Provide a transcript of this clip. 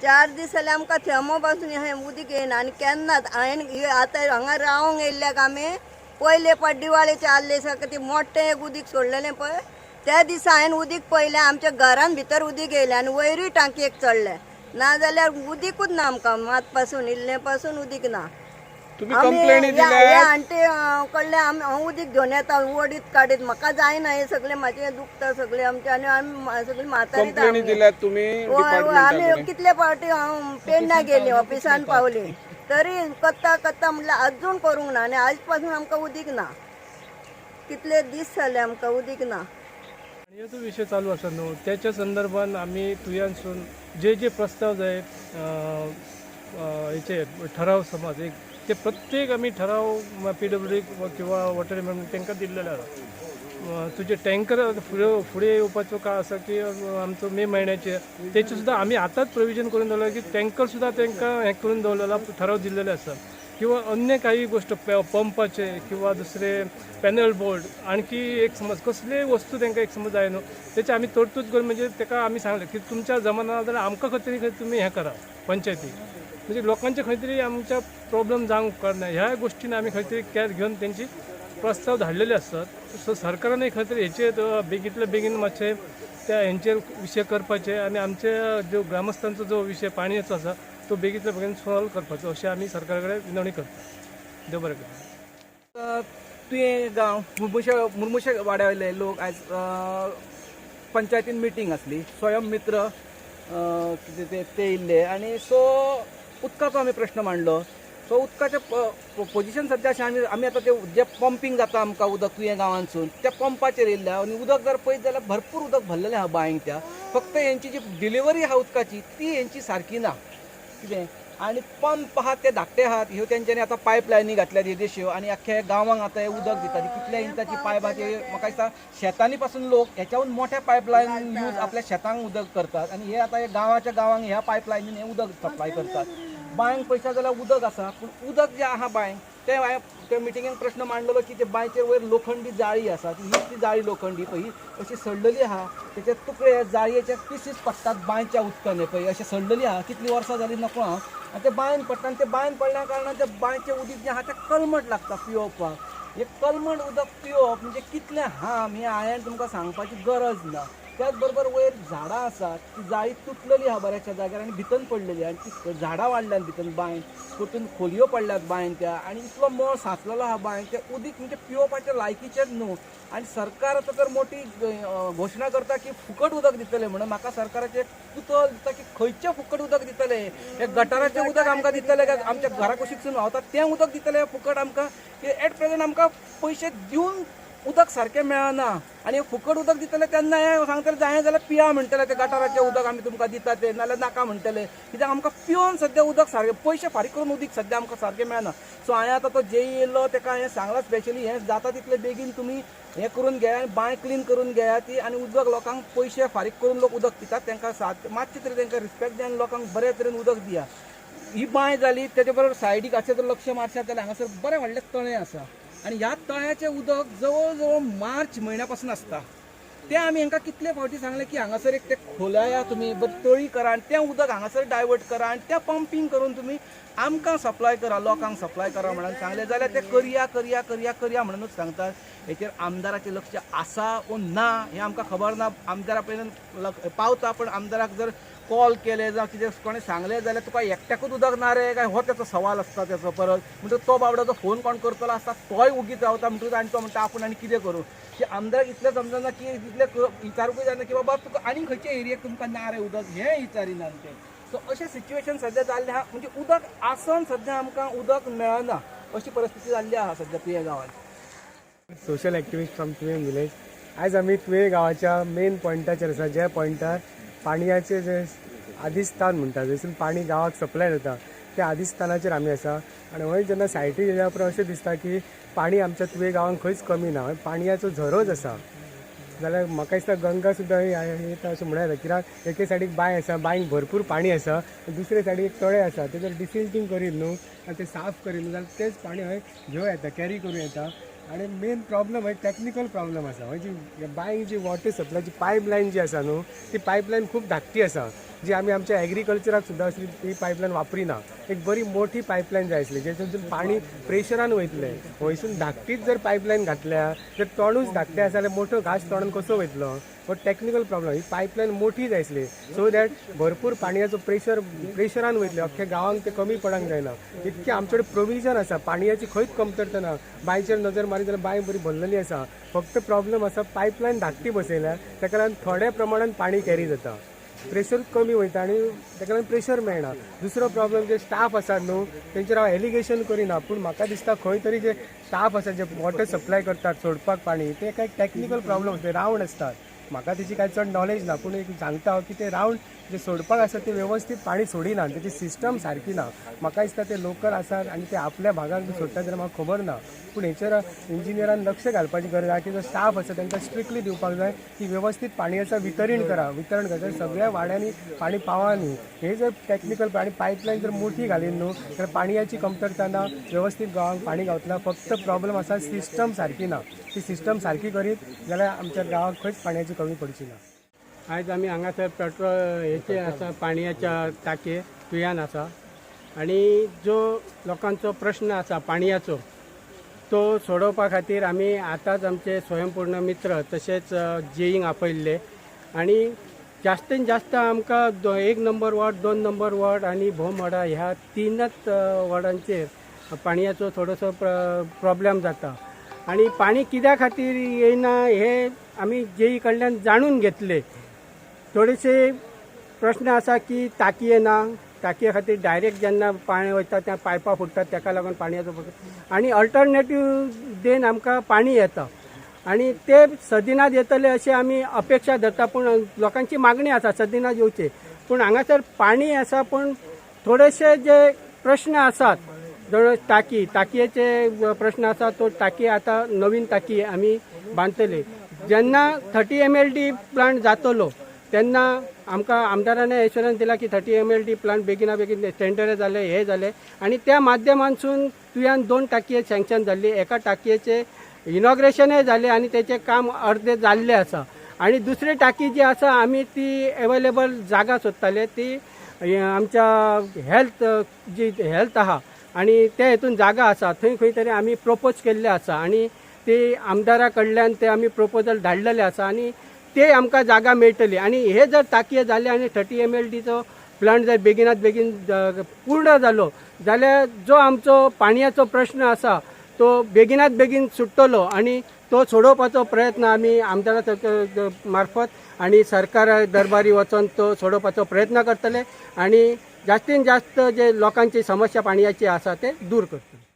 4 दीस जाले आमकां थेंबो पासून हें उदीक येयना. आनी केन्नाच हांवें आतां हांगा रावंक येयल्ल्याक आमी पयले पाट दिवाळेचे आदले दिसा ती मोठें एक उदीक सोडलेलें पळय, त्या दिसा हांवें उदीक पळयलें. आमच्या घरान भितर उदीक येयलें आनी वयरूय टांकयेक चडलें. नाजाल्यार उदीकूच ना आमकां, मात पासून इल्लें पासून उदीक ना. तुम्ही आमी कंप्लेनी ह्या दिल्यात? आंटी कडले आमी हांव उदीक घेवन येता, ओडीत काडीत. म्हाका जायना, हें सगळें म्हाजें दुखता सगळें आमचें आनी आमी सगळीं म्हातारी. कंप्लेनी दिल्यात तुम्ही हय हय, आमी डिपार्टमेंटा? कितले फावटी हांव पेडण्या गेली, ऑफिसान पावली, तरी करता करता म्हटल्यार अजून करूंक ना. आनी आज पासून आमकां उदीक ना. कितले दीस जाले आमकां उदीक ना. पाणयाचो विशय चालू आसा न्हू, त्याच्या संदर्भात आमी तुयांसून जे जे प्रस्ताव जाय, हेचे ठराव समज एक ते प्रत्येक आमी ठराव पीडब्ल्यू डी किंवा वॉटर डिपार्टमेंट तांकां दिल्लेले आसा. तुजे टँकर फुडें फुडें येवपाचो काळ आसा की आमचो मे म्हयन्याचे, तेचे सुद्दां आमी आतांच प्रोविजन करून दवरला की टँकर सुद्दां तांकां हें करून दवरलेला, ठराव दिल्लेले आसा. किंवा अन्य काही गोष्ट पंपाचे किंवा दुसरे पॅनल बोर्ड, आणखी एक समज कसलेय वस्तू तांकां एक समज जाय न्हू, तेचे आमी तरतूद करून, म्हणजे ताका आमी सांगलें की तुमच्या जमाना जाल्यार आमकां खंय तरी खंय तुमी हें करा पंचायती, म्हणजे लोकांचे खंय तरी आमच्या प्रॉब्लम जावंक उपकारना. ह्या गोष्टीन आमी खंय तरी कॅर घेवन तेंची प्रस्ताव धाडलेले आसतात. सो सरकारानूय खंय तरी हेचेर बेगींतले बेगीन मातशें त्या हेंचेर विशय करपाचे आनी आमचे जो ग्रामस्थांचो जो विशय पाणयेचो आसा तो बेगींतल्या बेगीन सॉल्व करपाचो, अशें आमी सरकारा कडेन विनवणी करता. देव बरें करूं. तुयें गांव मुर्मुशे, मुर्मुशे वाड्या वयले लोक आयज पंचायतीन मिटींग आसली. स्वयं मित्र कितें ते ते येयल्ले आनी सो उदकाचो आमी प्रश्न मांडलो. सो उदकाचें पोजिशन सद्या अशें, आमी आतां ते जे पंपींग जाता आमकां उदक तुयें गांवांतसून, त्या पंपाचेर येयल्ले आनी उदक जर पळयत जाल्यार भरपूर उदक भरलेलें आहा बांयक त्या. फक्त हेंची जी डिलिव्हरी आहा उदकाची, ती हेंची सारकी ना कितें. आनी पंप आहात ते धाकटे आहात. ह्यो तेंच्यांनी आतां पायप लायनी घातल्यात येदेश्यो आनी अख्ख्या गांवांक आतां हें उदक दितात. कितल्या इंचाची पायप आहा ते म्हाका दिसता शेतांनी पासून लोक हेच्याहून मोठ्या पायप लायन यूज आपल्या शेतांक उदक करतात आनी हे आतां हे गांवाच्या गांवांक ह्या पायप लायनीन हें उदक सप्लाय करतात. बांयक पळयता जाल्यार उदक आसा, पूण उदक जें आहा बांयक तें हांवें त्या मिटिंगेक प्रश्न मांडलेलो की ते बांयचेर वयर लोखंडी जाळी आसा, ती ही ती जाळी लोखंडी पळय ही अशी सडलेली आहा. तेचे तुकडे, जाळयेचे पिसीस पडटात बांयच्या उदकान. हे पळय, अशें सडलेली आहा, कितलीं वर्सां जालीं नकळो हांव. आनी ते बांयन पडटा आनी ते बांयन पडल्या कारणान ते बांयचें उदीक जें आहा तें कलमट लागता पियोवपाक. हे कलमट उदक पिवप म्हणजे कितलें हार्म हें हांवें तुमकां सांगपाची गरज ना. त्याच बरोबर वयर झाडां आसात, ती जाळी तुटलेली आहा बऱ्याचशा जाग्यार आनी भितर पडलेली आनी ती झाडां वाडल्यात भितर बांयन, परतून खोलयो पडल्यात बांयन त्या आनी इतलो मळ सांचलेलो आहा बांयन, तें उदीक म्हणजे पिवपाच्या लायकीचेंच न्हू. आनी सरकार आतां तर मोठी घोशणा करता की फुकट उदक दितले म्हणून. म्हाका सरकाराचें कुतूहल दिसता की खंयचें फुकट उदक दितले? हे गटाराचें उदक आमकां दितले काय आमच्या घरा कुशीकसून व्हांवता तें उदक दितले फुकट आमकां? एट प्रेझेंट आमकां पयशे दिवन उदक सारकें मेळना आनी फुकट उदक दितले तेन्ना हें सांगतले, जाय जाल्यार पिया म्हणटले, ते गटाराचें उदक आमी तुमकां दिता ते, नाल्यार नाका म्हणटले. कित्याक आमकां पिवन सद्या उदक सारकें, पयशे फारीक करून उदीक सद्या आमकां सारकें मेळना. सो हांवें आतां तो जेई येयल्लो तेका हांवें सांगलां स्पेशली, हें जाता तितलें बेगीन तुमी हें करून घेया आनी बांय क्लीन करून घेया ती आनी उदक लोकांक पयशे फारीक करून लोक उदक पितात, तांकां सात मातशें तरी तांकां रिस्पेक्ट दिया आनी लोकांक बरे तरेन उदक दिया. ही बांय जाली, तेजे बरोबर सायडीक अशें जर लक्ष मारशात जाल्यार हांगासर बरें व्हडलें तळें आसा आनी ह्या तळ्याचें उदक जवळ जवळ मार्च म्हयन्या पासून आसता. तें आमी हांकां कितले फावटी सांगलें की हांगासर एक तें खोलाया तुमी, बरें तळी करा आनी तें उदक हांगासर डायवर्ट करा आनी तें पंपींग करून तुमी आमकां सप्लाय करा, लोकांक सप्लाय करा म्हणून सांगलें जाल्यार ते करया करया करया करया म्हणूनच सांगतात. हेचेर आमदाराचें लक्ष आसा वो ना हें आमकां खबर ना. आमदारा पर्यंत पावता, पण आमदाराक जर कॉल केले जावं कितें कोणें सांगलें जाल्यार तुका एकट्याकूच उदक ना रे काय, हो तेचो सवाल आसता तेचो परत. म्हणटकच तो बाबडो जो फोन कोण करतलो आसता तोय उगीत रावता. म्हणटकच आनी तो म्हणटा आपूण आनी कितें करूं की आमदाराक इतलें समजना की इतलें विचारूंकूय जायना की बाबा तुका आनी खंयच्या एरियेक तुमकां ना रे उदक हें विचारिना ते. सो अशें सिच्युएशन सद्या जाल्लें आहा, म्हणजे उदक आसून सद्या आमकां उदक मेळना अशी परिस्थिती जाल्ली आहा सद्या तुयें गांवांत. Social activist from Tuem village. आयज आमी तुये गांवाच्या मेन पॉयंटाचेर आसा, ज्या पॉयंटार पाणयाचें जें आदिस्थान म्हणटा, जंयसून पाणी गांवाक सप्लाय जाता, त्या आदिस्थानाचेर आमी आसा. आनी हय जेन्ना सायटीर येयल्या उपरांत अशें दिसता की पाणी आमच्या तुये गांवांत खंयच कमी ना. हय पाणयाचो झरोच आसा जाल्यार म्हाका दिसता गंगा सुद्दां येता अशें म्हणूं येता, कित्याक एके सायडीक बांय आसा, बांयक भरपूर पाणी आसा, दुसरे सायडीक एक तळें आसा. तें जर डिसिल्टींग करीत न्हू आनी तें साफ करीत न्हू जाल्यार तेंच पाणी हय घेवं येता, कॅरी करूं येता. आनी मेन प्रॉब्लम हय टॅक्निकल प्रॉब्लम आसा. हय जी बांयक जी वॉटर सप्लायची पायप लायन जी आसा न्हू, ती पायप लायन खूब धाकटी आसा. जी आमी आमच्या एग्रीकल्चराक सुद्दां असली ही पायपलायन वापरिना. एक बरी मोठी पायपलायन जाय आसली जेतून पाणी प्रेशरान वयतलें. वयसून धाकटीच जर पायपलायन घातल्या जर तोंडूच धाकटें आसा जाल्यार मोठो घास तोंडान कसो वयतलो? हो टॅक्निकल प्रॉब्लम. ही पायपलायन मोठी जाय आसली सो that भरपूर पाणयाचो प्रेशर प्रेशरान वयतलें, अख्ख्या गांवांक तें कमी पडूंक जायना. इतकें आमचे कडेन प्रोविजन आसा, पाणयाची खंयच कमतरता ना. बांयचेर नजर मारीत जाल्यार बांय बरी भरलेली आसा. फक्त प्रॉब्लम आसा, पायपलायन धाकटी बसयल्या, ताका लागून थोड्या प्रमाणान पाणी कॅरी जाता, प्रेशर कमी वयता आनी ताका लागून प्रेशर मेळना. दुसरो प्रॉब्लम, जे स्टाफ आसात न्हू, तेंचेर हांव एलिगेशन करिना, पूण म्हाका दिसता खंय तरी जे स्टाफ आसा, जे वॉटर सप्लाय करतात सोडपाक पाणी, ते काय टॅक्निकल प्रॉब्लम, ते रावंड आसतात. म्हाका तेची काय चड नॉलेज ना, पूण एक सांगता हांव की ते रावंड जे सोडपाक आसा ते वेवस्थीत पाणी सोडिना, तेची सिस्टम सारकी ना. म्हाका दिसता ते लोकल आसात आनी ते आपल्या भागाक बी सोडटात जाल्यार म्हाका खबर ना, पूण हेचेर इंजिनियरान लक्ष घालपाची गरज आसा की जो स्टाफ आसा तांकां स्ट्रिक्टली दिवपाक जाय की वेवस्थीत पाणयाचो वितरण करा, वितरण करा, सगळ्या वाड्यांनी पाणी पावा न्ही. हे जर टॅक्निकल आनी पायपलायन जर मोठी घाली न्हू तर पाणयाची कमतरता ना, वेवस्थीत गांवांक पाणी गावतला. फक्त प्रॉब्लम आसा सिस्टम सारकी ना. ती सिस्टम सारकी करीत जाल्यार आमच्या गांवाक खंयच पाणयाची कमी पडची ना. आयज आमी हांगासर पेट्रोल हेचे आसा, पाणयाच्या टाकये तुयान आसा आनी जो लोकांचो प्रश्न आसा पाणयाचो, तो सोडोवपा खातीर आमी आतांच आमचे स्वयंपूर्ण मित्र तशेंच जेईंक आपयल्ले आनी जास्तीन जास्त आमकां एक नंबर वॉर्ड, दोन नंबर वॉर्ड आनी भोमवाडा ह्या तीनच वॉर्डांचेर पाणयाचो थोडोसो प्रॉब्लेम जाता. आनी पाणी कित्या खातीर येयना हे आमी जेई कडल्यान जाणून घेतले. थोडेशे प्रश्न आसा की टाकये ना, टाकये खातीर डायरेक्ट जेन्ना पाणी वयता त्या पायपां फुट्टात, ताका लागून पाणयाचो प्रश्न. आनी अल्टरनेटीव then आमकां पाणी येता आनी ते सदिनात येतले अशें आमी अपेक्षा धरता, पूण लोकांची मागणी आसा सदिनात येवचे. पूण हांगासर पाणी आसा, पूण थोडेशे जे प्रश्न आसात, जण टाकी टाकयेचे प्रश्न आसा, तो टाकी आतां नवीन टाकी आमी बांदतले. जेन्ना 30 MLD plant जातलो तेन्ना आमकां आमदारान एश्योरन्स दिला की 30 MLD plant बेगिना बेगीन टेंडर जाले, हे जाले आनी त्या माध्यमांतसून तुयान दोन टाकये सँक्शन जाल्ली. एका टाकयेचे इनॉग्रेशनय जालें आनी तेचें काम अर्दे जाल्लें आसा आनी दुसरी टाकी जी आसा, आमी ती एवेलेबल जागा सोदताले. ती आमच्या हेल्थ जी हेल्थ आहा आनी ते हितून जागा आसा, थंय खंय तरी आमी प्रपोज केल्ले आसा आनी ती आमदारा कडल्यान ते आमी प्रपोजल धाडलेले आसा आनी ते आमकां जागा मेळटली. आनी हे जर टाकये जाले आनी 30 एमएलडीचो प्लांट जर बेगिनात बेगीन पूर्ण जालो जाल्यार जो आमचो पाणयाचो प्रश्न आसा तो बेगिनात बेगीन सुट्टलो आनी तो सोडोवपाचो प्रयत्न आमी आमदारा मार्फत आनी सरकार दरबारी वचोन तो सोडोवपाचो प्रयत्न करतले आनी जास्तीन जास्त जे लोकांची समस्या पाणयाची आसा ते दूर करतले.